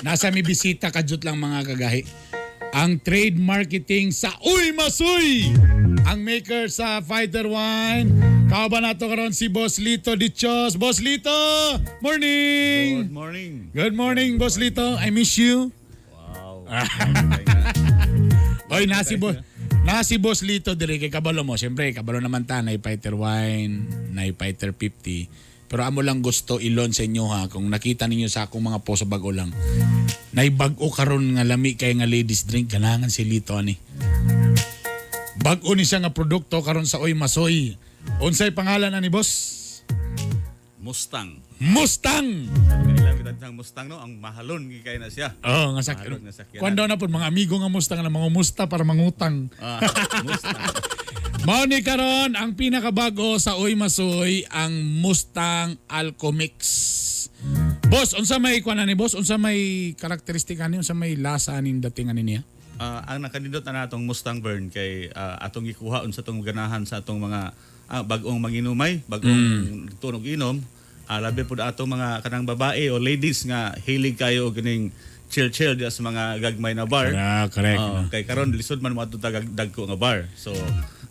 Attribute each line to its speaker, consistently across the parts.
Speaker 1: Nasa mi bisita kadyot lang, mga kagahi. Ang trade marketing sa Uy Masoy! Ang maker sa Fighter Wine. Kauban nato karon si Boss Lito Dichos. Boss Lito! Morning!
Speaker 2: Good morning.
Speaker 1: Good morning, Boss Lito. I miss you.
Speaker 2: Wow.
Speaker 1: Oy, na si Boss Lito diri kay kabalo mo. Siyempre, kabalo naman ta na Fighter Wine, na Fighter 50. Pero amo lang gusto ilon sa inyo ha, kung nakita ninyo sa akong mga post sa bag-o lang. Nay bag-o karon nga lami kay nga ladies drink, ganahan si Lito ani. Bag-o ni siya nga produkto karon sa Oy Masoy. Unsay pangalan ani, boss?
Speaker 2: Mustang.
Speaker 1: Mustang.
Speaker 2: Kailan kita sang Mustang, no? Ang mahalon gikay na siya.
Speaker 1: Oh, nga sak.
Speaker 2: Mahalon nga sakyanan.
Speaker 1: Kuan daw na po mga amigo nga Mustang na mga musta para mangutang.
Speaker 2: Ah, Mustang.
Speaker 1: Mao ni karon ang pinakabago sa Uy Masoy, ang Mustang Alcomix. Boss, unsa may kuan ani, boss? Unsa may karakteristika ni? Unsa may lasa aning dating ani niya?
Speaker 2: Ah, ang nakanindot na natong Mustang Burn kay atong gikuha unsa tong ganahan sa atong mga bag-ong manginumay, bag-ong tunog inom. Labi pud atong mga kanang babae o ladies nga hilig kayo og kining chill-chill diya sa mga gagmay na bar.
Speaker 1: Ah, correct.
Speaker 2: Oo, kay karon lisod man mo adto dagko nga bar. So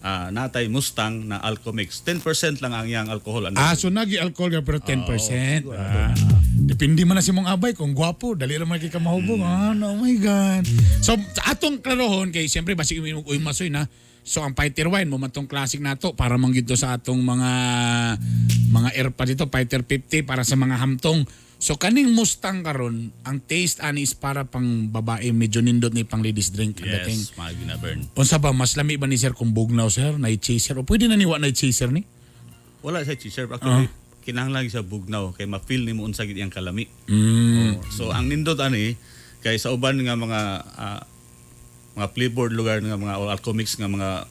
Speaker 2: natay Mustang na Alcomix. 10% lang ang iyang alcohol. Ano?
Speaker 1: Ah, so nagi alcohol ka pero 10%. Ah, depende man na si mong abay kung gwapo, dali ra man kay ka mahubog. Ah, no, oh my God. So sa atong klarohon kay siyempre basig uminom og Uy Masoy na. So ang Fighter Wine mo man tong classic nato para man gyud to sa atong mga airpod dito, Fighter 50 para sa mga hamtong. So kaning Mustang karon, ang taste ani is para pang babae, medyo nindot ni pang ladies drink ang dating.
Speaker 2: Yes, mga gina-burn.
Speaker 1: Unsa ba mas lami ba ni sir kung bugnaw, sir, na chaser o pwede na ni wa na chaser ni?
Speaker 2: Wala siya chaser. Actually, kinahanglan siya bugnaw kay ma-feel nimo unsa gid iyang kalami. Oh, so ang nindot ani kay sa uban nga mga mga flavored lugar nga mga or alcomics nga mga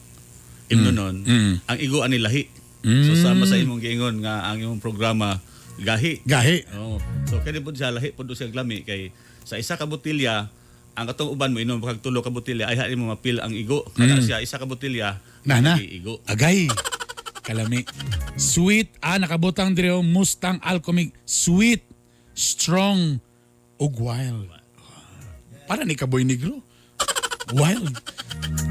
Speaker 2: imnonon, ang igo ani lahi. So sama sa imong giingon nga ang imong programa gahi.
Speaker 1: Gahi.
Speaker 2: Oh. So kani pud siya lahi pud siya glami kay sa isa ka botelya ang katong uban mo inom kag tulo ka botelya ay mo ma-feel ang igo. Kana siya isa ka botelya
Speaker 1: Na na.
Speaker 2: igo.
Speaker 1: Agay. Kalami. Sweet, nakabutang dire oh, Mustang Alchemic. Sweet, strong, ug wild. Para ni Kaboy Negro. Wild.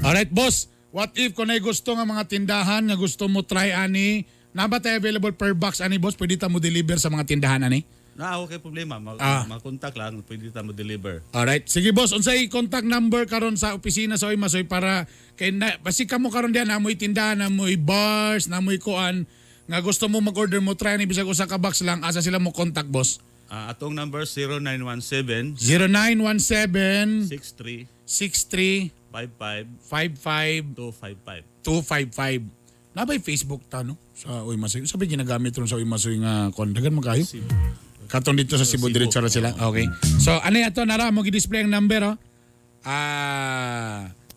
Speaker 1: Alright, boss. What if kung nay gusto nga mga tindahan nga gusto mo try ani, naa ba tayo available per box ani, boss? Pwede ta mo deliver sa mga tindahan ani?
Speaker 2: Na okay problema, mag-contact lang, pwede ta mo deliver.
Speaker 1: Alright. Sige boss, unsay contact number karon sa opisina sa Oy Masoy para kay na, basi kamo karon diyan namoy tindahan, namoy bars, namoy kuan nga gusto mo mag-order mo try ni bisag usa ka box lang, asa sila mo contact, boss?
Speaker 2: Atong number 0917
Speaker 1: 0917
Speaker 2: 63
Speaker 1: 63
Speaker 2: 55
Speaker 1: 55
Speaker 2: 255.
Speaker 1: 255. Nabay Facebook ta no sa Uy Masoy. Sabi ginagamit ron sa Uy Masoy nga kuan daghan man kayo. Katong dito sa Cebu,
Speaker 2: Cebu.
Speaker 1: diretso ra sila. Okay. So ano ato nara mo gi-display ang number oh.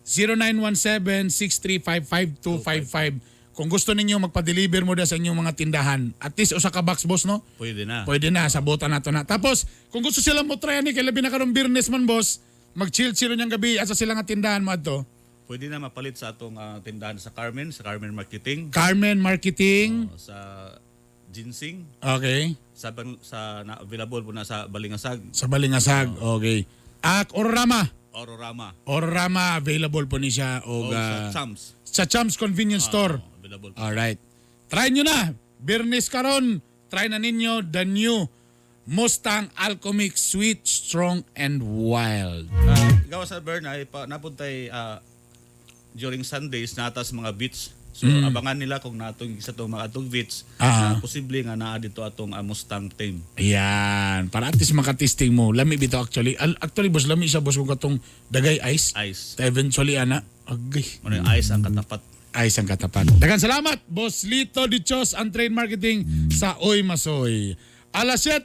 Speaker 1: 0917-635-5255. Kung gusto ninyo magpa-deliver mo da sa inyong mga tindahan, at least usa ka box, boss, no?
Speaker 2: Pwede na.
Speaker 1: Pwede na, sabutan nato na. Tapos, kung gusto sila mo try ani kay labi na karong Biyernes man, boss, mag-chill-chill niyang gabi asa sila nga tindahan mo adto?
Speaker 2: Pwede na mapalit sa atong tindahan sa Carmen Marketing,
Speaker 1: Carmen Marketing.
Speaker 2: O, sa Ginseng, sa na, available po na sa Balingasag,
Speaker 1: Sa Balingasag. Okay. Ak Orama.
Speaker 2: Ororama,
Speaker 1: Orama available po ni siya
Speaker 2: o
Speaker 1: og
Speaker 2: sa Champs.
Speaker 1: Sa Champs Convenience Store.
Speaker 2: Oh, available.
Speaker 1: Alright. Try nyo na. Birnis karon. Try na ninyo the new Mustang Alchemic Sweet, Strong, and Wild.
Speaker 2: Gawa sa Bern ay napuntay during Sundays natas mga beach. So abangan nila kung natong isa tong mga atong beach na posible nga naa dito atong Mustang team.
Speaker 1: Ayan. Para at least makatesting mo. Lami bito actually. Actually, boss, lami siya, boss, kung katong dagay ice.
Speaker 2: Ice.
Speaker 1: Eventually, ana. Agay.
Speaker 2: Ano yung ice ang katapat.
Speaker 1: Ice ang katapat. Dagan salamat, Boss Lito Dichos, ang trade marketing sa Oy Masoy. Alas 7.